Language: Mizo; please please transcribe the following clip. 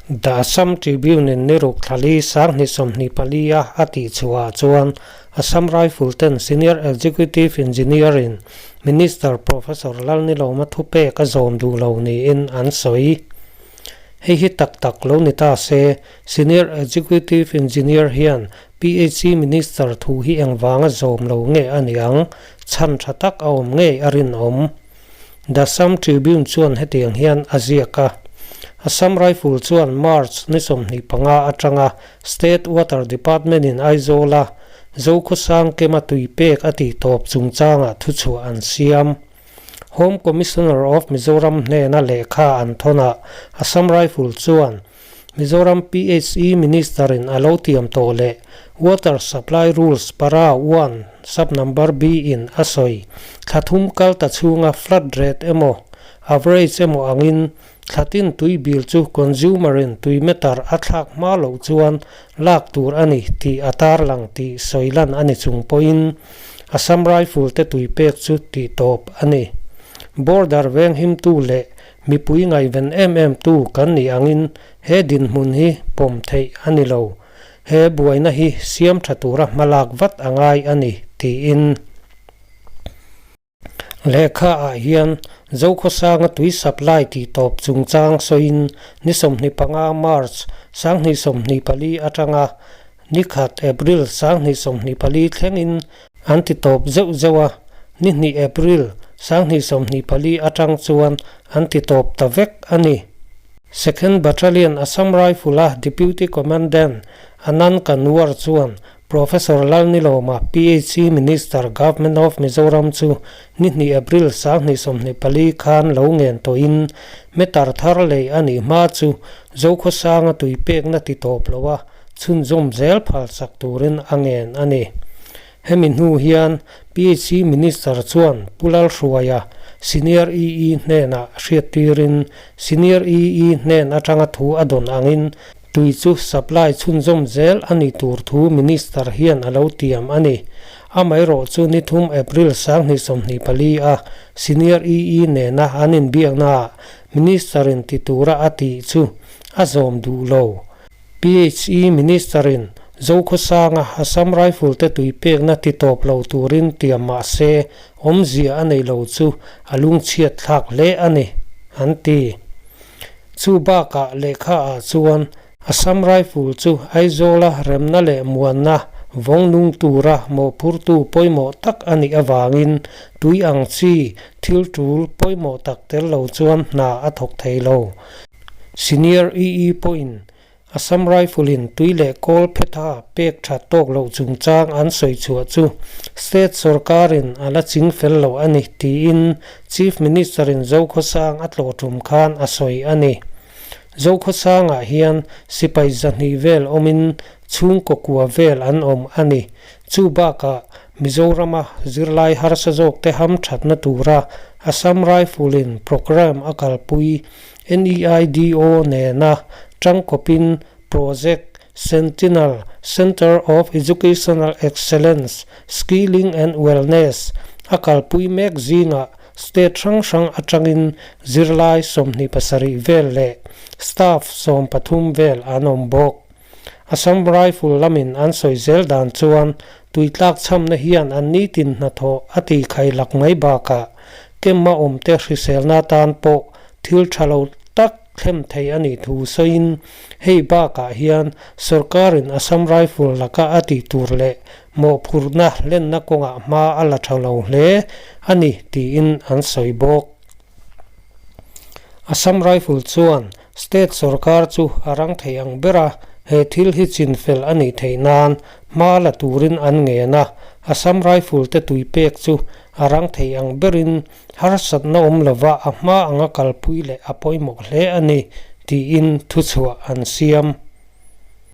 The Assam Tribune in niruk thlali 2024 a a tihchhuah ah chuan Assam Rifle ten Senior Executive Engineer in Minister Professor Lalnilawma thupek a zawm duh lo niin an sawi. Hei hi tak tak lo ni ta se, Senior Executive Engineer hian PHE Minister thu hi engvanga zawm lo nge a ni ang, chhan tha tak a awm ngei a rinawm. The Assam Tribune chuan hetiang hian a ziak a, Assam Rifle chuan March ni 25 atanga State Water Department-in Aizawla Zokhawsang kema tui pek a tih tawp chungchangah thuchhuah an siam. Home Commissioner of Mizoram hnena lehkha an thawnah Assam Rifle chuan Mizoram PHE Minister-in a lo tiam tawh leh Water Supply Rules para one sub number B in a sawi. Thla thum kal ta chhunga flood rate emaw average emaw angin thla tin tui bil chu consumer-in tui meter a thlak hma loh chuan lak tur a ni tih a tarlang tih sawi lan a ni chung pawhin Assam Rifle te tui pek chu tih tawp a ni. Border venghimtu leh Mipui ngaihven em em tu kan nih angin he dinhmun hi pawm theih a ni lo. He buaina hi siam tha tura hmalak vat a ngai a ni, tiin. Lehkha ah hian Zokhawsanga tui supply tih tawp chungchang sawiin ni 25 March 2024 atanga ni khat April 2024 thlengin An ti tawp zeuh zeuh a, ni hnih April 2024 atang chuan an ti tawp ta vek a ni. Second Battalion Assam Rifle-a Deputy Commandant Anand Kanwar chuan Professor Lalnilawma PHE Minister Government of Mizoram chu ni hnih April 2024 khan lo ngen tawhin meter thar lei a nih hma chu Zokhawsanga tui pekna ti tawp lo a chhunzawm zel phalsak turin a ngen a ni. Hemi hnu hian PHE Minister chuan Pu Lalhruaia Senior EE hnenah hriattirin Senior EE hnen atanga thu a dawn angin tui chu supply chhunzawm zel a ni tur thu Minister hian a lo tiam a ni. Amaherawh chu ni thum April 2024 a Senior EE nena an inbiaknaah Minister-in ti tura a tih chu a zawm duh lo. PHE Minister-in Zokhawsanga Assam Rifle te tui pekna ti tawp lo turin tiam mah se awmzia a nei lo chu a lungchhiat thlak hle a ni, an ti. Chu bakah lehkha ah chuan Assam Rifle chu Aizawla remna leh muanna vawng nung tura mawhphurtu pawimawh tak a nih avangin tui ang chi thil tul pawimawh tak tel lo chuan hna a thawk thei lo. Senior EE pawhin Assam Rifle-in tui leh kawl phetha pek that tawk loh chungchang an sawi chhuah chu state sorkarin a la ching fel lo a ni tiin Chief Minister-in Zokhawsang a tlawh tum khan a sawi a ni. Zokhawsangah hian sipai 200 vel awmin chhungkaw kua vel an awm a ni. Chu bakah Mizorama zirlai harsa zawkte hamthatna tura Assam Rifle-in programme a kalpui NEIDO nena tangkawpin Project Sentinel, Centre of Educational Excellence, Skilling and Wellness a kalpui mek zingah state hrang hrang atangin zirlai 27 vel leh staff 13 vel an awm bawk. Assam Rifle lamin an sawi zel dan chuan tuitlak chhamna hian an nitin hnathawh a tihkhai lak mai bakah kemma awmte hriselna atan pawh thil tha lo tak thlem thei a nih thu sawiin hei bakah hian sorkarin Assam Rifle laka a tih tur leh mawhphurhna lenna kawngah hma a la tha lo hle a ni tiin an sawi bawk. Assam Rifle chuan state sorkar chu a rang thei ang ber a, he thil hi chinfel a nih theih nan hma la turin an ngen a, Assam Rifle te tui pek chu a rang thei ang berin harsatna awm lova a hma anga kalpui leh a pawimawh hle a ni, tiin thuchhuah an siam.